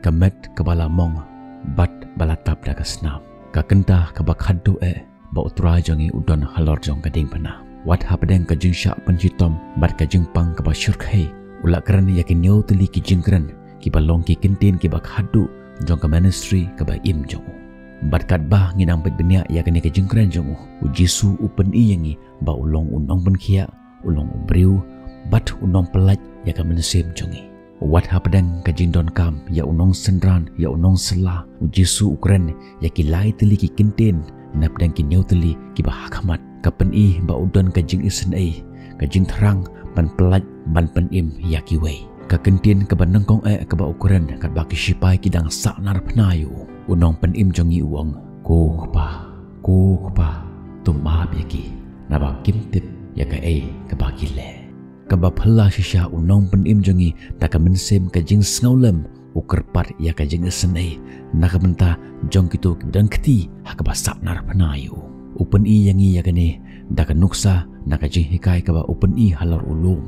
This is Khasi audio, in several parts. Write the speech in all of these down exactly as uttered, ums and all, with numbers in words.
ka met kaba la mong bad ba la tap da ka snam. Ka kynta kaba khadduh eh ba U Trai jong ngi u don halor jong ka diengphna. Wat hapdeng ka jingshah pynshitom bad ka jingpang kaba shyrkhei, u la kren ïa ki hynñiew tylli ki jingkren kiba long ki kyntien kiba khadduh jong ka ministry kaba im jong u. Bad katba ngi nang peit bniah ïa kane ka jingkren jong u, U Jisu u pyni ïa ngi ba u long u nongpynkhiah, u long u briew, bad u nongpyllait ïa ka mynsiem jong ngi. Wat hapdeng ka jingdonkam ïa u nongsynran, ïa u nongsylla, U Jisu u kren ïa ki lai tylli ki kyntien napdeng ki hynñiew tylli kiba hakhmat. Ka pyni ba u don ka jingisynei, ka jingthrang ban pyllait, ban pynim ïa kiwei. Ka kyntien kaba nyngkong eh kaba u kren katba ki shipai ki dang sahnarphna ïa u, u nongpynim jong ngi u ong, "Ko Kpa, ko Kpa, to map ïa ki, naba kim tip ïa kaei kaba ki leh." Kaba phylla shisha, u nongpynim jong ngi da ka mynsiem ka jingsngewlem u kyrpad ïa ka jingisynei na ka bynta jong kito kiba don kti ha kaba sahnarphna ïa u. U pyni ïa ngi ïa kane da ka nuksa na ka jinghikai kaba u pyni halor u lum,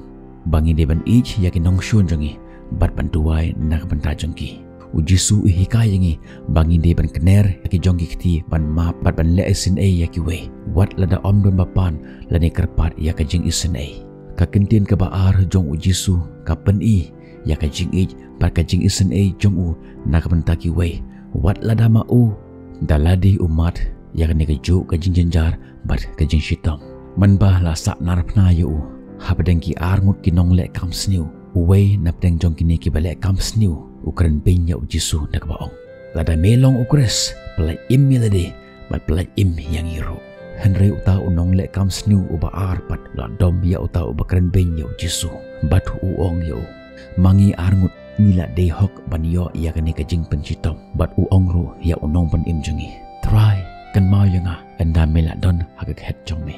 ba ngi dei ban ïeit ïa ki nongshun jong ngi bad ban duwai na ka bynta jong ki. U Jisu u hikai ïa ngi ba ngi dei ban kner ïa ki jong ki kti, ban map bad ban leh isynei ïa kiwei, wat lada ym don ba pan lane kyrpad ïa ka jingisynei. Ka kyntien kaba ar jong U Jisu ka pyni ïa ka jingïeit bad ka jingisynei jong u na ka bynta kiwei, wat lada ma u da lade u mad ïa kane kajuh ka jingjynjar bad ka jingshitom. Mynba la sahnarphna ïa u, hapdeng ki arngut ki nongleh kam sniew, uwei napdeng jong kine kiba leh kam sniew u kren beiñ ïa U Jisu da kaba ong, "Lada me long U Khrist, pyllait im ïa lade bad pyllait im ïa ngi ruh." Hynrei uta u nongleh kam sniew uba ar pat u la dom ïa uta uba kren beiñ ïa U Jisu bad u ong ïa u, "Ma ngi arngut ngi la dei hok ban ïoh ïa kane ka jingpynshitom." Bad u ong ruh ïa u nongpynim jong ngi, "Trai, kynmaw ïa nga ynda me la don ha ka khet jong me."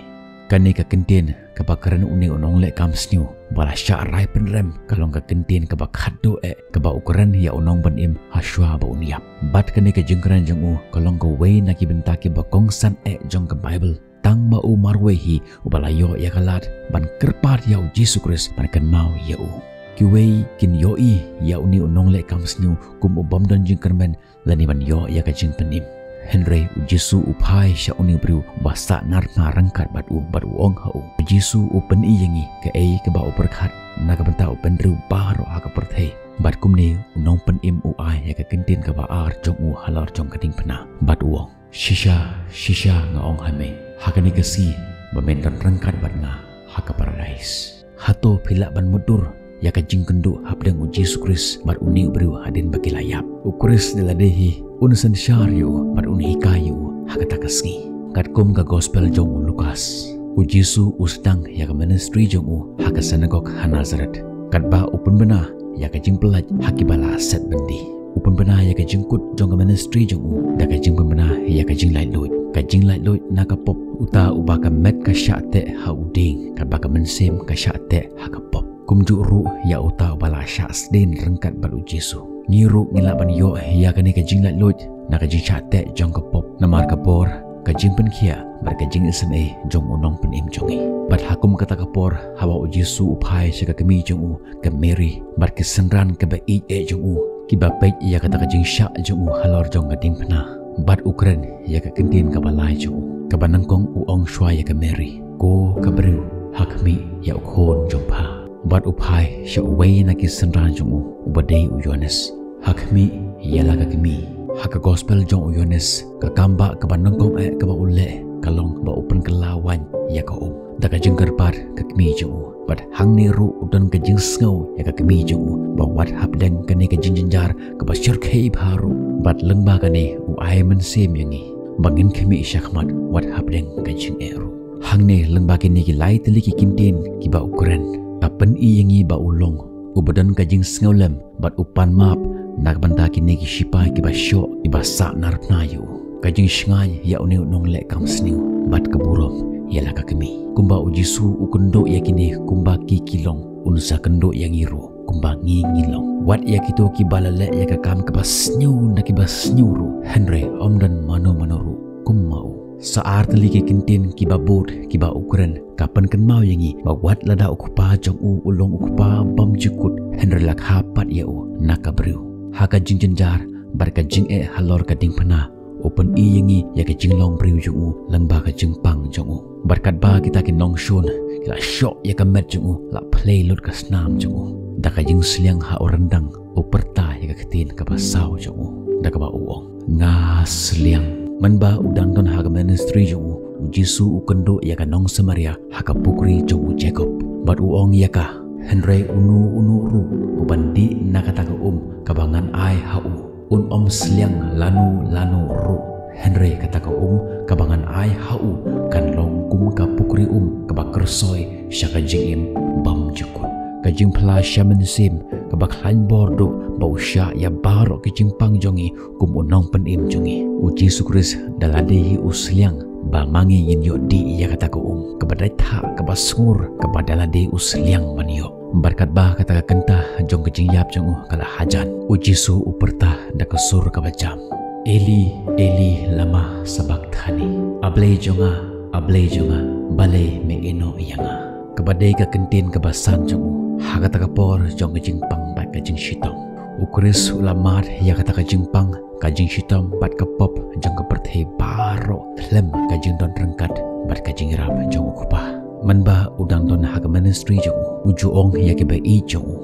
Kane ka kyntien kaba kren une u nongleh kam sniew ba la shah rai pynrem ka long ka kyntien kaba khadduh eh kaba u kren ïa u nongpynim ha shuwa ba un ïap. Bad kane ka jingkren jong u ka long kawei na ki bynta kiba kongsan eh jong ka Baibl. Tang ma u marwei hi uba la ïoh ïa ka lad ban kyrpad ïa U Jisu Khrist ban kynmaw ïa u. Kiwei kin ïohi ïa une u nongleh kam sniew kum u bym don jingkyrmen lane ban ïoh ïa ka jingpynim. Hynrei U Jisu u phai sha une u briew uba sahnarphna ryngkat bad u bad u ong ha u. U Jisu u pyni ïa ngi kaei kaba u pyrkhat na ka bynta u bynriew baroh ha ka pyrthei. Bad kumne u nongpynim u ai ïa ka kyntien kaba ar jong u halor jong ka diengphna bad u ong, "Shisha, shisha nga ong ha me, ha kane ka sngi ba men don ryngkat bad nga ha ka Paradais." Hato phi lah ban mutdur ïa ka jingkynduh hapdeng U Jisu Khrist bad une u briew hadien ba ki la ïap? U Khrist da lade hi un synshar ïa u bad un hikai ïa u ha kata ka sngi. Katkum ka Gospel jong u Lukas, U Jisu u sdang ïa ka ministry jong u ha ka synagog ha Nazareth, katba u pynbna ïa ka jingpyllait ha kiba la set byndi. U pynbna ïa ka jingkut jong ka ministry jong u da ka jingpynbna ïa ka jinglaitluid. Ka jinglaitluid na ka pop, uta uba ka met ka shah teh ha u dieng, katba ka mynsiem ka shah teh ha ka pop. Kumjuh ruh ïa uta uba la shah sdien ryngkat bad U Jisu. Ngi ruh ngi lah ban ïoh ïa kane ka jinglaitluid na ka jingshah teh jong ka pop, namar ka bor, ka jingpynkhiah bad ka jingisynei jong u nongpynim jong ngi. Bad ha kum kata ka por, haba U Jisu u phai sha ka kmie jong u, ka Mary, bad ki synran kiba ïeit eh jong u, kiba peit ïa kata ka jingshah jong u halor jong ka diengphna, bad u kren ïa ka kyntien kaba lai jong u. Kaba nyngkong u ong shuwa ïa ka Mary, "Ko ka briew, ha khmih ïa u khun jong pha." Bad u phai sha uwei na ki synran jong u, uba dei u Ïoannis. "Ha khmih ïa la ka kmie." Ha ka Gospel jong u Ïoannis, ka kambah kaba nyngkong eh kaba u leh ka long ba u pynkylla waiñ ïa ka um. Da ka jingkyrpad ka kmie jong u. Bad hangne ruh u don ka jingsngew ïa ka kmie jong u ba wat hapdeng kane ka jingjynjar kaba shyrkhei bha ruh, bad lyngba kane u ai mynsiem ïa ngi ba ngin khmih shakhmat wat hapdeng ka jingeh ruh. Hangne lyngba kine ki lai tylli ki kyntien kiba u kren, ka pyni ïa ngi ba u long uba don ka jingsngewlem bad u pan map na ka bynta kine ki shipai kiba shoh, kiba sahnarphna ïa u. Ka jingshngaiñ ïa une u nongleh kam sniew bad ka burom ïa la ka kmie. Kumba U Jisu u kynduh ïa kine kumba ki ki long, un sa kynduh ïa ngi ruh kumba ngi ngi long. Wat ïa kito kiba la leh ïa ka kam kaba sniew na kiba sniew ruh, hynrei ym don mano mano ruh kum ma u. Sa ar tylli ki kyntien kiba bud kiba u kren, ka pynkynmaw ïa ngi ba wat lada u Kpa jong u u long u Kpa bymjukut, hynrei la kha pat ïa u na ka briew. Ha ka jingjynjar bad ka jingeh halor ka diengphna, u pyni ïa ngi ïa ka jinglong briew jong u lyngba ka jingpang jong u. Bad katba kita ki nongshun ki la shoh ïa ka met jong u, la phlei lut ka snam jong u, da ka jingsliang ha u ryndang u pyrta ïa ka ktien kaba saw jong u, da kaba u ong, "Nga sliang." Mynba u dang don ha ka ministry jong u, u Jisu u kynduh ïa ka nong Samaria ha ka pukri jong u Jakob, bad u ong ïa ka, "Hynrei uno uno ruh uban dih na kata ka um kaba ngan ai ha u, un ym sliang lano lano ruh. Hynrei kata ka um kaba ngan ai ha u kan long kum ka pukri um kaba kyrsoi sha ka jingim bymjukut." Ka jingphla sha mynsiem kaba khlaiñ bor duh ba u shah ïa baroh ki jingpang jong ngi kum u nongpynim jong ngi. U Jisu Khrist da lade hi u sliang ba ma ngi ngin ïoh dih ïa kata ka um kaba dait thah, kaba sngur, kaba da lade u sliang ban ïoh. Bad katba kata ka kynta jong ka jingïap jong u ka la hajan, u Jisu u pyrta da ka sur kaba jam, "Eli, Eli, lama sabakthani? A Blei jong nga, a Blei jong nga, balei me ïehnoh ïa nga?" Kaba dei ka kyntien kaba san jong u ha kata ka por jong ka jingpang bad ka jingshitom. U Khrist u la mad ïa kata ka jingpang, ka jingshitom bad ka pop jong ka pyrthei baroh khlem ka jingdon ryngkat bad ka jingïarap jong u Kpa. Mynba u dang don ha ka ministry jong u, u ju ong ïa kiba ïeit jong u,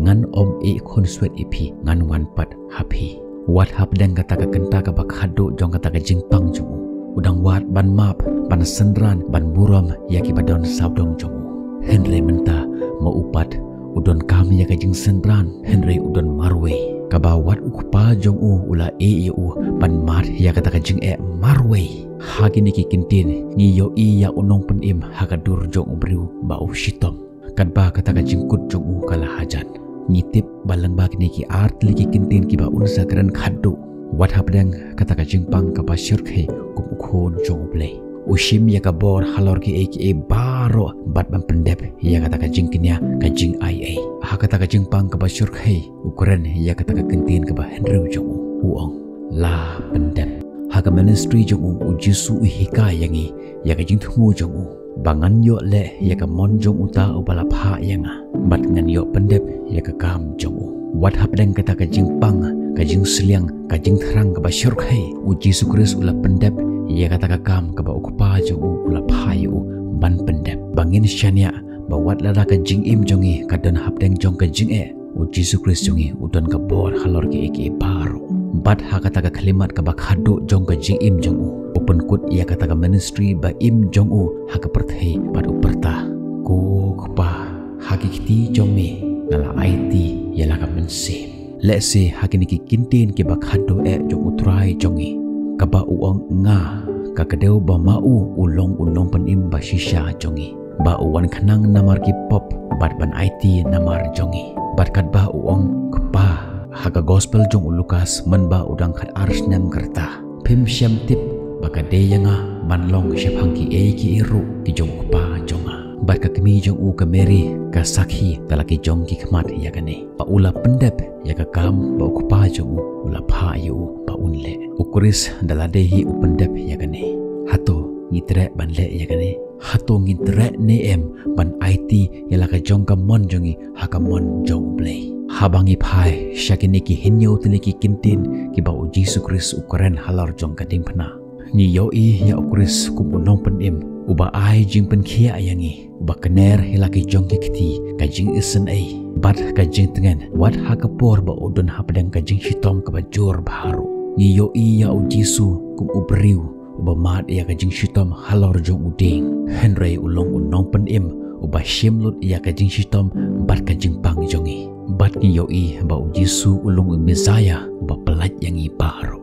"Ngan ym ïeh khunswet ïa phi, ngan wan pat ha phi." Wat hapdeng kata ka kynta kaba khadduh jong kata ka jingpang jong u, u dang wad ban map, ban synran, ban burom ïa kiba don sawdong jong u. Hynrei mynta ma u pat u donkam ïa ka jingsynran, hynrei u don marwei. Kaba wat u Kpa jong u u la ïeh ïa u ban mad ïa kata ka jingeh marwei. Ha kine ki kyntien ngi ïohi ïa u nongpynim ha ka dur jong u briew ba u shitom. Katba kata ka jingkut jong u ka la hajan, ngi tip ba lyngba kine ki ar tylli ki kyntien kiba un sa kren khadduh, wat hapdeng kata ka jingpang kaba shyrkhei kum u Khun jong U Blei, u shim ïa ka bor halor kiei kiei baroh bad ban pyndep ïa kata ka jingkñia, ka jingaiei. Ha kata ka jingpang kaba shyrkhei u kren ïa kata ka kyntien kaba hynriew jong u, u ong, "La pyndep." Ha ka ministry jong u, u Jisu u hikai ïa ngi ïa ka jingthmu jong u, ba ngan ïoh leh ïa ka mon jong uta uba la phah ïa nga, bad ngan ïoh pyndep ïa ka kam jong u. Wat hapdeng kata ka jingpang, ka jingsliang, ka jingthrang kaba shyrkhei, u Jisu Khrist u la pyndep ïa kata ka kam kaba u Kpa jong u u la phah ïa u ban pyndep. Ba ngin shaniah ba wat lada ka jingim jong ngi ka don hapdeng jong ka jingeh, u Jisu Khrist jong ngi u don ka bor halor kiei kiei baroh. Bad ha kata ka khyllipmat kaba khadduh jong ka jingim jong u, u pynkut ïa kata ka ministry ba im jong u ha ka pyrthei bad u pyrta, "Ko Kpa, ha ki kti jong me nga la aiti ïa la ka mynsiem." Lehse ha kine ki kyntien kiba khadduh eh jong U Trai jong ngi, kaba u ong nga, ka kdew ba ma u u long u nongpynim ba shisha jong ngi, ba u wan khnang namar ki pop bad ban aiti namar jong ngi. Bad katba u ong Kpa ha ka gospel jong u Lukas mynba u dang khatar snem ka rta, phim shym tip ba ka dei ïa nga ban long shaphang kiei kiei ruh ki jong u Kpa jong nga. Bad ka kmie jong u ka Mary ka sakhi da la ki jong ki khmat ïa kane, ba u la pyndep ïa ka kam ba u Kpa jong u u la phah ïa u ba un leh. U Khrist da lade hi u pyndep ïa kane. Hato ngi treh ban leh ïa kane? Hato ngin treh ne em ban aiti ïa la ka jong ka mon jong ngi ha ka mon jong U Blei? Haba ngi phai sha kine ki hynñiew tylli ki kyntien kiba u Jisu Khrist u kren halor jong ka diengphna, ngi ïohi ïa u Khrist kum u nongpynim uba ai jingpynkhiah ïa ngi, uba kner ïa la ki jong ki kti, ka jingisynei bad ka jingtngen, wat ha ka por ba u don hapdeng ka jingshitom kaba jur baroh. Ngi ïohi ïa u Jisu kum u briew uba mad ïa ka jingshitom halor jong u dieng, hynrei u long u nongpynim uba shim lut ïa ka jingshitom bad ka jingpang jong ngi. Bad ngi ïohi ba u Jisu u long u Messaïah uba pyllait ïa ngi baroh.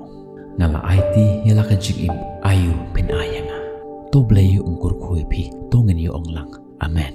Nga la aiti ïa la ka jingim, aïu phin ai ïa nga? To Blei un kyrkhu ïa phi, to ngin ïa ong lang. Amen.